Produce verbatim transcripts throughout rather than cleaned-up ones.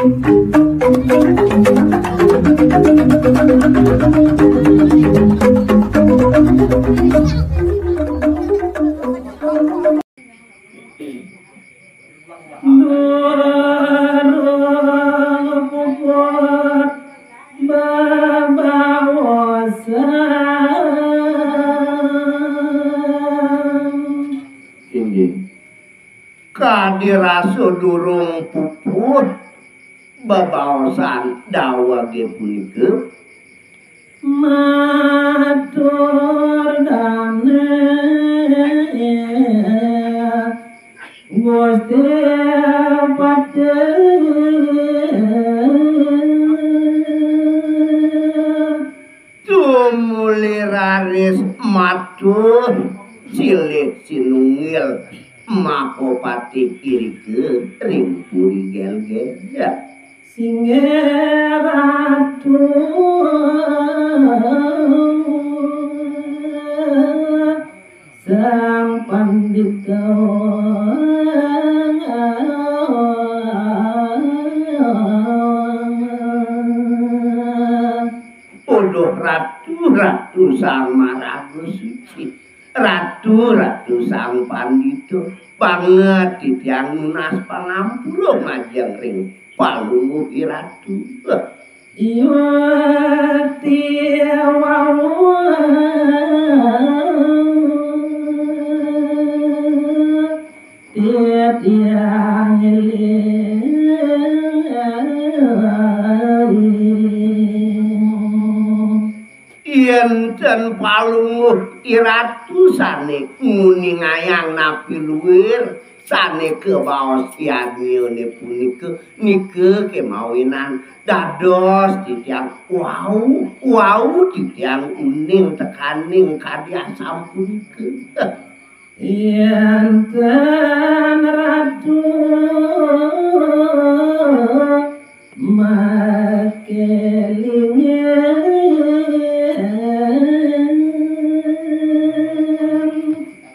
Durung puput bebaosan. Inggih. Kadi rasa durung puput bebaosan dawege punika. Matur dane Gusti Patih. Tumuli raris matur silih sinunggil Mahapatih irika ring Puri Gelgel. Singgih Ratu Sang Pandita. Uduh Ratu, Ratu Sang Maraga Suci. Ratu, Ratu Sang Pandita, banget titiang nunas pangampura majeng ring Palungguh Iratu. Yukti wau titiang eling. Yén ten Palungguh Iratu sané nguningayang napi luir sané kabaos yadnyane punika, nika kemawinan dados titiang wau, wau titiang uning tekaning kadi asapunika. Yén ten Ratu makelingin.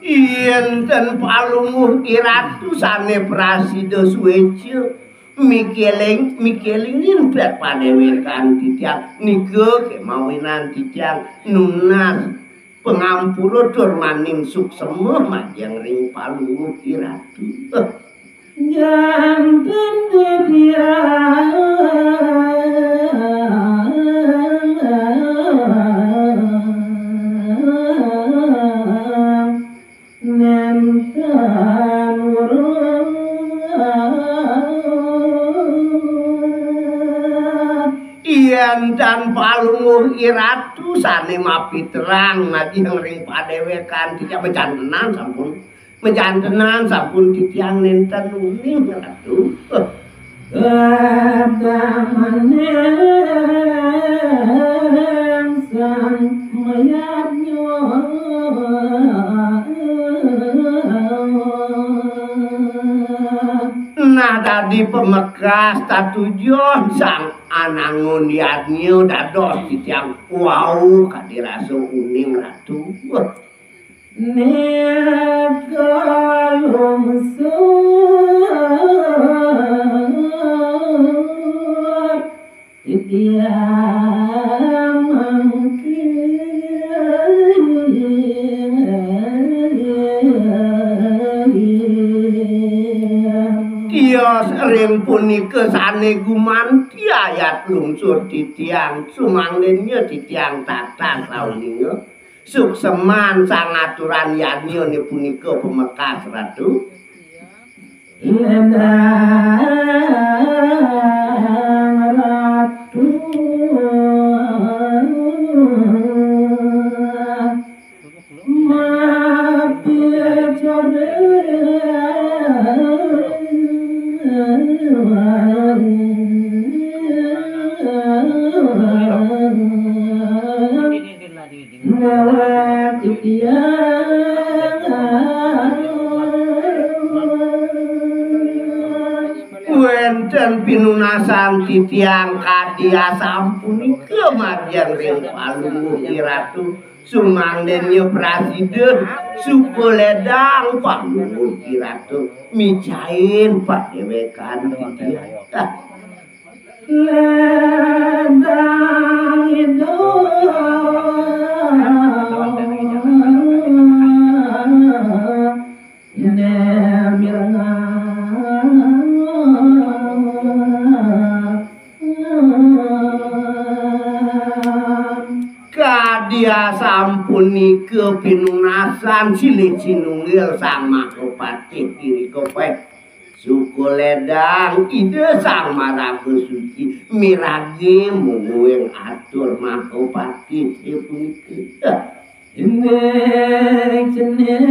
Yén ten Palungguh Iratu sané prasida suéca mikeling, mikelingin pet padéwékan titiang, nika kemawinan titiang nunas pangampura tur maning suksema majeng ring Palungguh Iratu. Janten titiang nénten urung. Yén tan Palungguh Iratu sané mapiterang majeng ring padéwékan titiang, majantenan sampun, majantenan sampun titiang nénten uning, Ratu. Kadamaning sang mayadnya. Nah, dadi pamekas tatujon sang anangun yadnya dados titiang wau kadi rasa uning, Ratu. Nika lungsur titiang mangkin. Tios ring punika sané gumanti ayat lungsur titiang, sumangdénnya titiang tatas sauninga. Sukseman sang aturan yadnyane punika pamekas, Ratu. Ledang Ratu mapicara. Ngawak titiang. Wenten pinunasan titiang kadi asapunika margiang ring Palungguh Iratu, sumangdenya prasida suka ledang Palungguh Iratu micain padewekan titiang. Ledang itu ne mirnga. Kadya sampun nika pinunasan silih sinunggil Sang Mahapatih irika peh. Suku ledang Ida Sang Maraga Suci miragi mungguing atur Mahapatih punika. Inggih cening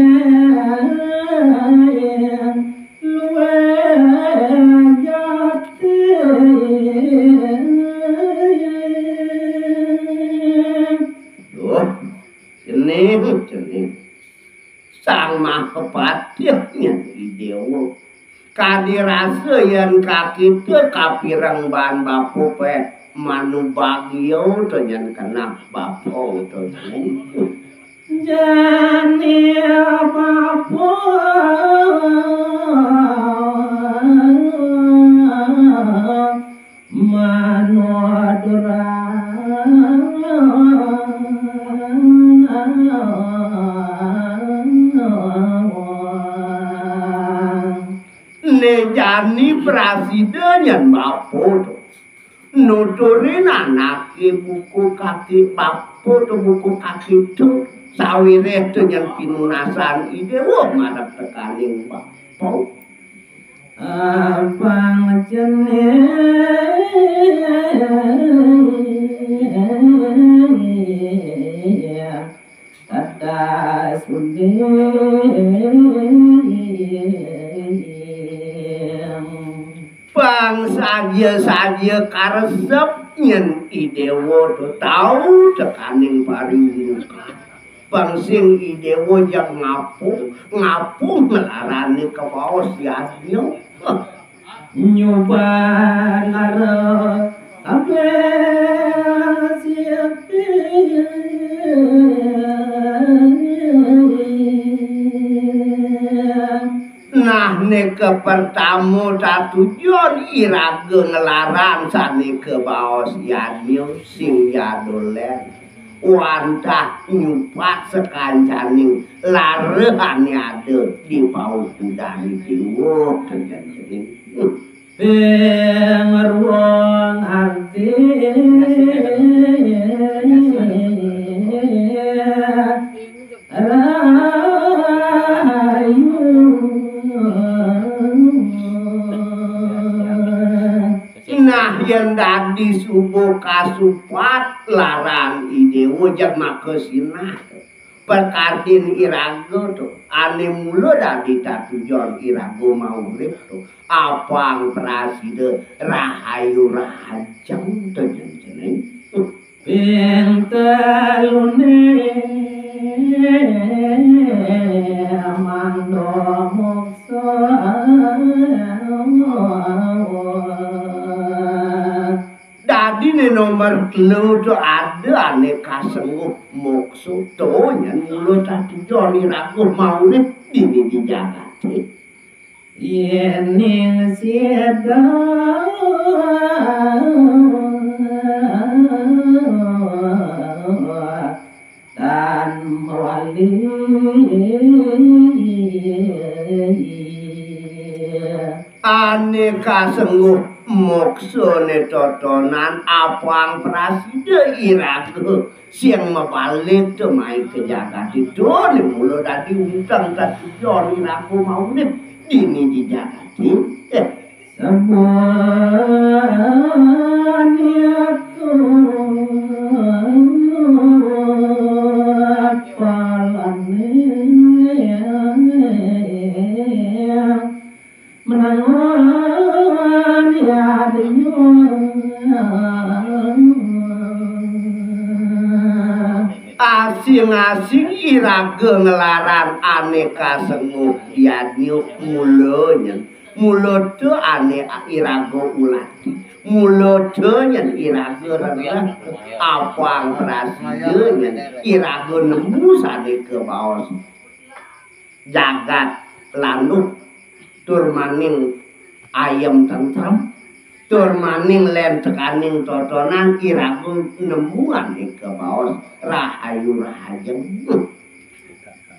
luwih jati. Duh, cening, cening. Sang Mahapatih nyen I Déwa. Kadi rasa yén kakita kapireng baan bapa peh manubagya to nyen keneh bapa to nyen. Jani bapa manudura. Né jani prasida nyen bapa to. Nuturin anaké buka kaki bapa to buka kaki to. Sawiréh to nyen pinunasan I Déwa marep tekaning bapa. Apang cening tetas uning. Pang saja-saja karesep nyen I Déwa to tau tekaning pariwirukah. Pang sing I Déwa jak ngapung, ngapung ngelarani kabaos yadnya. Nyuban lara ambil siapin. Nah, né kapertama tatujon iraga nglarang sané kabaos yadnya sing jadolén. Wantah nyupat sakancaning lara ané ada di paukudan I Déwa. Ping ruang arti rahayu. Nah, yén dadi suba kasupat larang I Déwa, jeg maka sinah. Perkardin iraga to, ané mula dadi tatujon iraga maurip to, apang prasida rahayu rahajeng to jeneng. Ping teluné mangda moksa. Dadiné nomor telu to ada ané kasengguh moksa to nyen mula tatujon iraga maurip dini di jagaté. Yéning sida tan mawali. Ané kasengguh moksané totonan apang prasida iraga sing mabalik to mai ka jagaté to né mula dadi unteng tatujon iraga maurip dini di jagaté. Eh. Sampun yaku apalané. Menangan yadnya. Asing-asing iraga nglarang ané kasengguh yadnya mula nyen. Mula to ané iraga ulati. Mula to nyen iraga rereh. Apang prasida nyen iraga nemu sané kabaos jagat landuh tur maning ayem tentrem. Tur maning lem tekaning totonan iraga nemuan nika baos rahayu rahajeng.